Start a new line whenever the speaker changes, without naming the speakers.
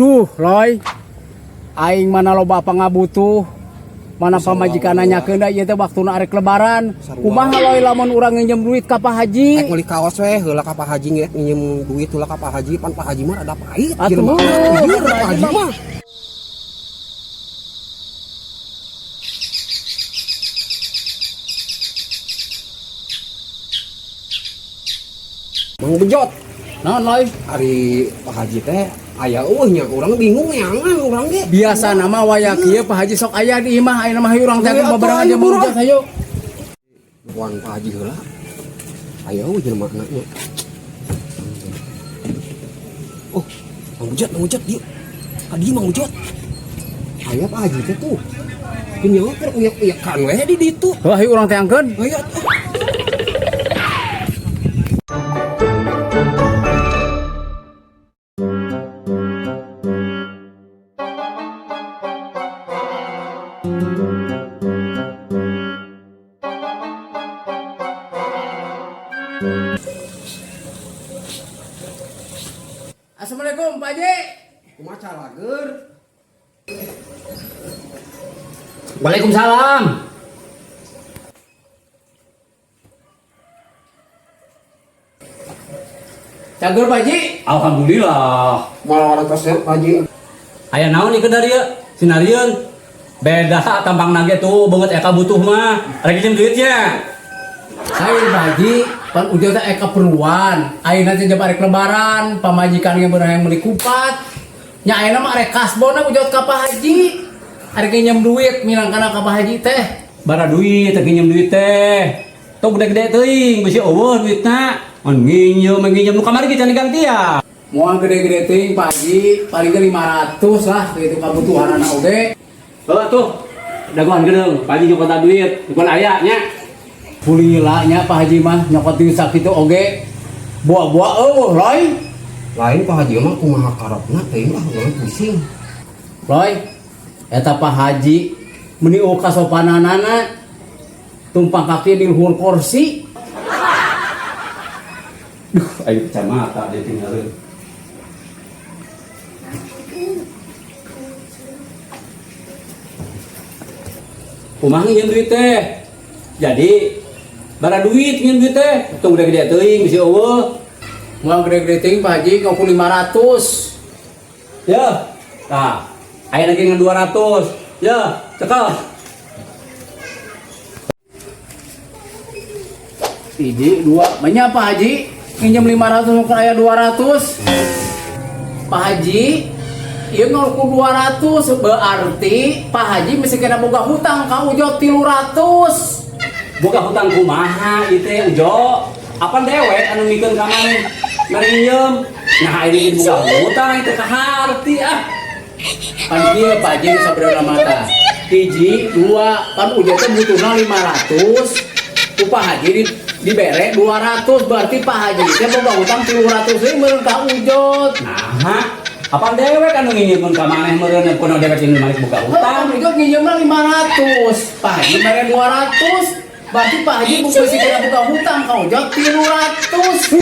Duh, Loy. Aing mana loba pangabutuh. Mana pamajikan nanyakeun da ieu teh waktuna arek lebaran. Kumaha Loy lamun urang nginjem duit ka Pak Haji?
Rek meuli kaos we heula ka Pak Haji nge nginjem duit heula ka Pak Haji, pan Pak Haji mah rada pahit
Atuh,
jelema. Jujur Pak Haji mah. Mang Bejot,
Naon Loy?
Ari Pak Haji teh aya eueuh nya, urang bingung neangan urang ge.
Biasa nama waya kieu Pak Haji sok aya di imah, ayeuna mah hayu urang teh
Hayu, atuh,
babarengan
hayu,
jeung Mang
buru.
Bejot hayu.
Wan Pak Haji heula. Aya eueuh jelema nya. Oh, Mang Bejot, Mang Bejot dieu. Ka dieu Mang Bejot. Aya Pak Haji teh tuh. Kenyawa keur uyak-uyakan we di ditu.
Heuh, hayu urang teangkeun.
Hayu atuh.
Assalamualaikum Pak Haji.
Kumaha calageur?
Waalaikumsalam.
Cager Pak Haji.
Alhamdulillah.
Malah orang kasep Pak Haji.
Aya naon ieu dari ieu? Sinarieun. Beda tampang nage tuh beungeut eka butuh mah. Rek nginjem duitnya.
Saya Pak Haji, pan udah teh eka keperluan. Ayeuna teh jam arek lebaran, pamajikan ge beunang yang meuli kupat. Nya ayeuna mah arek kasbon ujot ka Pak Haji. Arek nginjem duit minangkana ka Pak Haji teh.
Bara duit, teh nginjem duit teh. Tong gede-gede teuing, bisi eueuh duitna. Mun nginjem, nginjem nu kamari ge can diganti ya.
Moal gede-gede teuing Pak Haji, paling ge 500 lah gitu kebutuhan anak oge.
Heuh tuh. Dagoan gedeung, Pak Haji nyokot duit, bukan aya nya.
Pulila nya Pak Haji mah nyokot duit sakitu oge. Buah-buah eueuh Loy.
Lain Pak Haji mah kumaha karepna teuing ah urang pusing.
Loy, eta Pak Haji meni eueuh kasopananana tumpang kaki di luhur kursi.
Duh, ayo kacamata dia tinggalin. Kumaha nginjem duit teh? Jadi bara duit nginjem duit teh, tong gede-gede teuing bisi eueuh.
Moal gede-gede teuing Pak Haji ngukur 500.
Ya. Tah, aya lagi ngan 200. Ya, cekel.
Hiji, dua, banyak Pak Haji nginjem 500 ngukur aya 200. Pak Haji, ieu ngukur 200 berarti Pak Haji mesti kena boga hutang ka Ujo 300.
Boga hutang kumaha ieu teh Ujo? Apan dewek anu mikeun ka maneh mere nginjem. Nah, ini boga hutang itu kaharti ah.
Pan kieu Pak Haji nu sabenerna mata. Hiji, dua, pan Ujo teh butuhna 500. Ku Pak Haji dibere 200 berarti Pak Haji teh boga hutang 300 deui meureun ka Ujot.
Nah, apan dewek anu nginjeumkeun ka maneh meureun kuno dewek jeung malik boga
Hutang
hutang.
Ujot nginjeumna 500, Pak Haji mere 200. Berarti Pak Haji bukan sih kena buka hutang ka Ujot 300.